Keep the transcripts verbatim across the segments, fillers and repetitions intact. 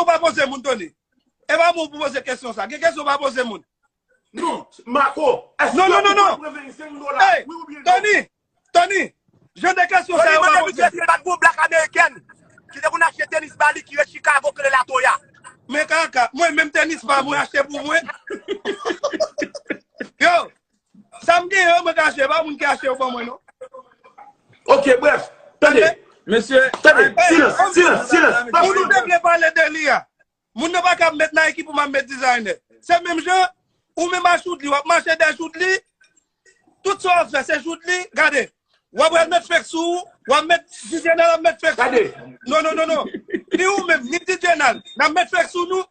ou pa poze moun, Tony. E pa moun pou poze kesyon sa. Gen kesyon ou pa poze moun. Non, Marco, èske ou konn pran vennsenk dola? Wi oubyen non? Tony, Tony, jan de kesyon sa yo pa poze. Tony, mande misye si l pa t gon blak amerikèn ki te konn achte tenis ba li ki ret Chicago k rele Latoya. Men kaka, mwen menm tenis pa mwen achte pou mwen. Yo, sa m gen yo, mwen ka achte, pa moun ki achte yo ban mwen non. Ok, bref, tande. Mesye, tande, silans, silans, silans. Moun ou te vle pale de li a. Moun nan pa ka met Nike pou m ap met designer. Se menm jan, ou menm a Choudly, w ap mache dèyè Choudly, tout sa w ap fè, se Choudly, gade. W ap al met fake sou ou, w ap met, DJ Nal ap met fake sou ou. Non, non, non, non. Ni ou menm, ni DJ Nal, n ap met fake sou nou.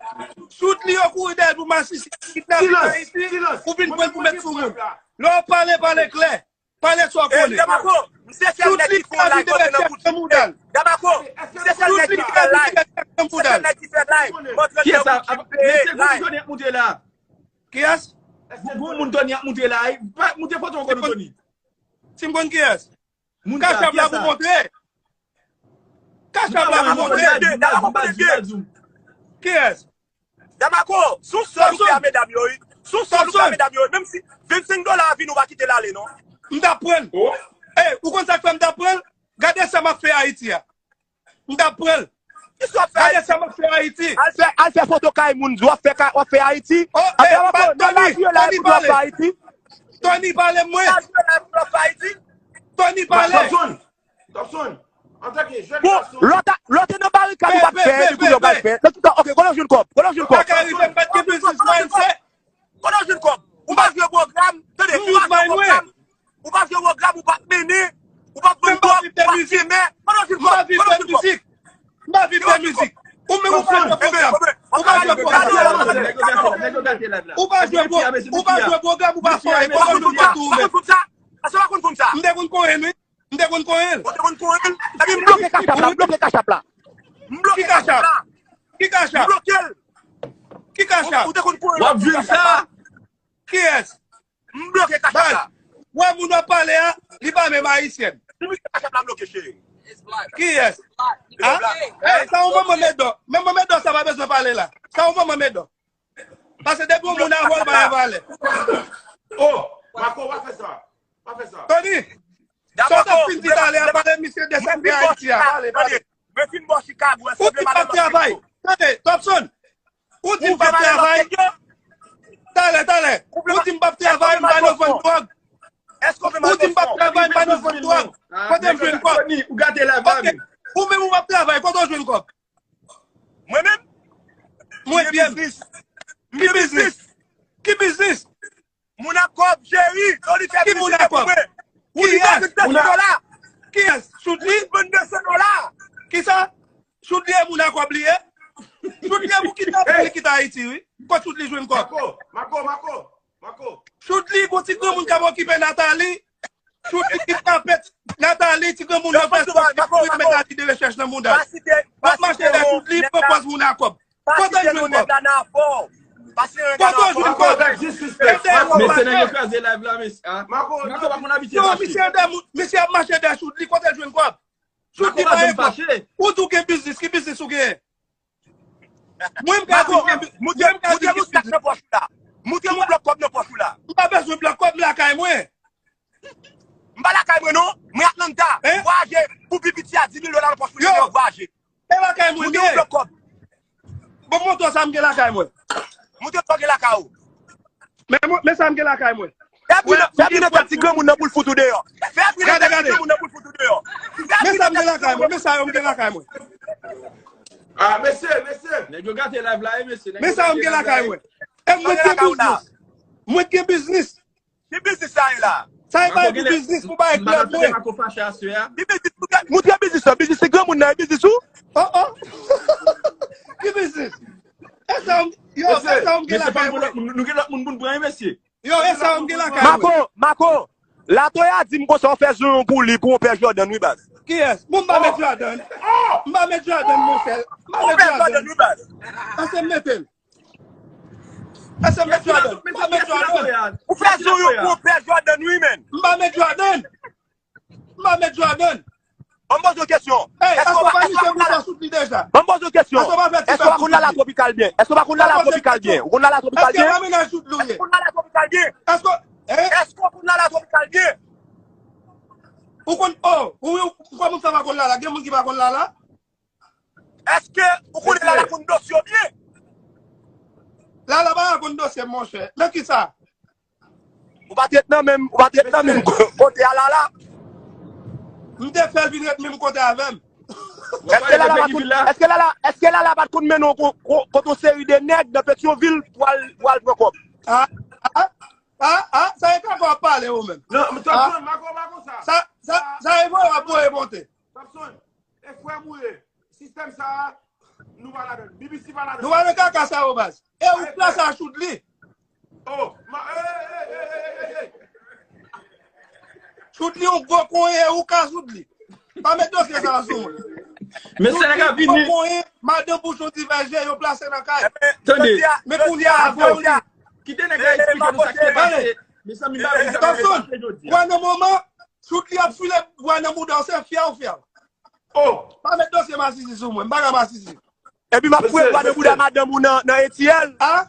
Choudly yo kouri dèyè l pou masisi, kidnape Ayiti, ou vin pran l pou met sou moun. Lè w ap pale, pale klè. Pale sa w konnen. Damako, m se sèl nèg ki fè yon live monte nan bout. Damako, m se sèl nèg ki fè live. M se sèl nèg ki fè live. M antre nan bout, m peye live. Kiyès? Gon moun Tony ap moute la. Moute foto ankò nou Tony. Si m konn kiyès? Kachap la pou montre. Kachap la pou montre. Kiyès? Damako, sou sòl ou fè a medam yo, wi. Sou sòl ou fè a medam yo, wi. Menm si vennsenk dola a vini, ou pa kite l ale, non. M t ap pran l. E, ou konn sa k fè m t ap pran l? Gade sa m ap fè Ayiti a. M t ap pran l. Gade sa m ap fè Ayiti. Al fè, al fè foto kay moun, w ap fè, w ap fè Ayiti. Damako, nan lavi yo la pou w ap fè Ayiti. Tony pale mwen. Tony pale. Topson, antanke jèn gason. Lè w te nan barikad ou pa t fè, epi kounye a w pral fè. Nan tout tan, ok, kote w jwenn kòb? Kote w jwenn kòb? Ou pa ka rive m pa t gen business mindset. Kote w jwenn kòb? Ou pa jwe pwogram, tande, ou pa jwe pwogram. Ou pa jwe pwogram, ou pa t mennen, ou pa t vann dwòg, ou pa t fimè. Kote w jwenn kòb? Kote w jwenn kòb? M pa viv de mizik. Ou menm ou pa jwe pwogram. Ou pa jwe pwogram. Ou pa jwe pwogram, ou pa fè anyen. Kote w jwenn kòb tou ou menm? M te konn konyen l. Ou te konn konyen l? Epi m bloke kachap la, m bloke kachap la. M bloke kachap la. Ki kachap? M bloke l. Ki kachap? Ou te konn konyen l? W ap viv sa. Kiyès? M bloke kachap la. Wè moun w ap pale a, li pa menm ayisyen. Si misye kachap la bloke cheri. Kiyès? Sa yon manman medò. Men manman medò sa pa bezwen pale la. Sa yon manman medò. Paske depi yon moun avè w pa gen valè. Oh, Marco, pa fè sa. Pa fè sa. Tony, sa w t ap fin di talè a, pale misye de sa k gen Ayiti a. Pale, pale. Mwen fin bò Chicago, èske w vle m al an Mèksiko? Tande, Topson, ou di m p ap travay. Talè, talè. Ou di m p ap travay, m pa nan vann dwòg. Ou di m p ap travay, m pa nan vann dwòg. Kote m jwenn kòb? Ou menm ou p ap travay, kote w jwenn kòb? Mwen menm? Mwen byen. Ki biznis? Ki biznis? Moun a kòb, cheri. Tony fè piblisite pou mwen. Ou di vennde dola. Kiyès? Choudly? Ou di vennde dola. Kisa? Choudly e moun a kòb li ye? Choudly e pou kidnape li kite Ayiti, wi. Kot Choudly jwenn kòb? Marco, Marco, Marco. Choudly gon ti granmoun k ap okipe Nathalie. Choudly ki frape Nathalie, ti granmoun nan fè sòs, li met avi de rechèch nan mouda l. W ap mache dèyè Choudly, pran pòz moun a kòb. Kote l jwenn kòb? Kote l jwenn kòb? Mesye, nèg yo kraze live la, mesye. Misye ap mache dèyè Choudly, kote l jwenn kòb? Choudly pa gen kòb. Ou di w gen biznis, ki biznis ou genyen? Mwen m ka di w gen biznis. Moutre m yon sak nan pòch ou la. Moutre m yon blòk kòb nan pòch ou la. M pa bezwen blòk kòb, m lakay mwen. M pa lakay mwen non. Mwen Atlanta. M vwayaje pou pi piti a dis mil dola nan pòch ou, m vwayaje. E lakay mwen m ye. Moutre m yon blòk kòb. Bon, montre w sa m gen lakay mwen. Moutre m sa w gen lakay ou. Men sa m gen lakay mwen. Fè bri nan tèt ti granmoun nan pou l fout ou deyò. Fè bri nan tèt ti granmoun nan pou l fout ou deyò. Men sa m gen lakay mwen. Men sa yo m gen lakay mwen. Ah, mesye, mesye. Nèg yo gate live la, wi, mesye. Men sa yo m gen lakay mwen. E mwen gen biznis. Mwen gen biznis. Ki biznis sa ye la? Sa e bay pou biznis, pou bay klèb mwen. Ki biznis? Moutre biznis lan. Biznis se granmoun nan, e biznis ou? Oh, oh. Ki biznis? E sa yo m gen lakay mwen. Nou gen lòt moun pou n pran, wi, mesye. Yo, e sa yo m gen lakay mwen. Marco, Marco, Latoya di m konsa w fè zonyon pou li pou yon pè Jordan, wi, baz. Kiyès? Bon, m pa met Jordan. M pa met Jordan, monchè. M pa met Jordan. Pase m mete l. Pase m met Jordan. M pa met Jordan. Ou fè zonyon pou yon pè Jordan, wi, menn. M pa met Jordan. M pa met Jordan. Ban m poze w kesyon. Èske w pa, èske w pa konn Lala Tropikal byen? Èske w pa konn Lala Tropikal byen? Ou konn Lala Tropikal byen? Èske w pa konn Lala Tropikal byen? Èske w konn Lala Tropikal byen? Èske, èske w konn Lala Tropikal byen? Ou konn, oh, ou, ou, kòman sa pa konn Lala? Gen moun ki pa konn Lala? Èske ou konnen Lala konn dosye w byen? Lala pa konn dosye, monchè. Nan ki sa? Ou pa t ret nan menm, ou pa t ret nan menm kote a Lala? M te fè l vin ret menm kote avè m. Èske Lala pa t konn, èske Lala, èske Lala pa t konn mennen w ko-, ko-, kote yon seri de nèg nan Petyonvil pou al, pou al pran kòb? Ah, ah, ah, ah, sa e kaka w ap pale ou menm. Non, m t ap jwenn, m pa konn, m pa konn sa. Sa, sa, sa e voye w ap voye monte. Samson, e frè m ou ye. Sistèm sa a, nou pa ladan. B B C pa ladan. Nou pa nan kaka sa yo, baz. E ou plas a Choudli. Oh, ma, eh, eh, eh, eh, eh, eh. Choudli, yon gwo konyen, ou ka Choudli. Pa met dosye sa a sou mwen. Men se nèg ap vini. Gwo konyen, madan bouch yon ti vèje, yo plase nan kay. Tande. Men kounye a, avè w li. Kite nèg la eksplike nou sa k te pase. Mezanmi, m pa vle sa pase jodi a. Wè nan moman, Choudli ap file bwa nan bouda w, se fyè w fyè w. Oh! Pa met dosye masisi sou mwen, m pa ka masisi. Epi m ap fouye bwa nan bouda madanm ou nan, nan A T L. Ah?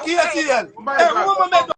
Ki A T L? Eh, ou mwen met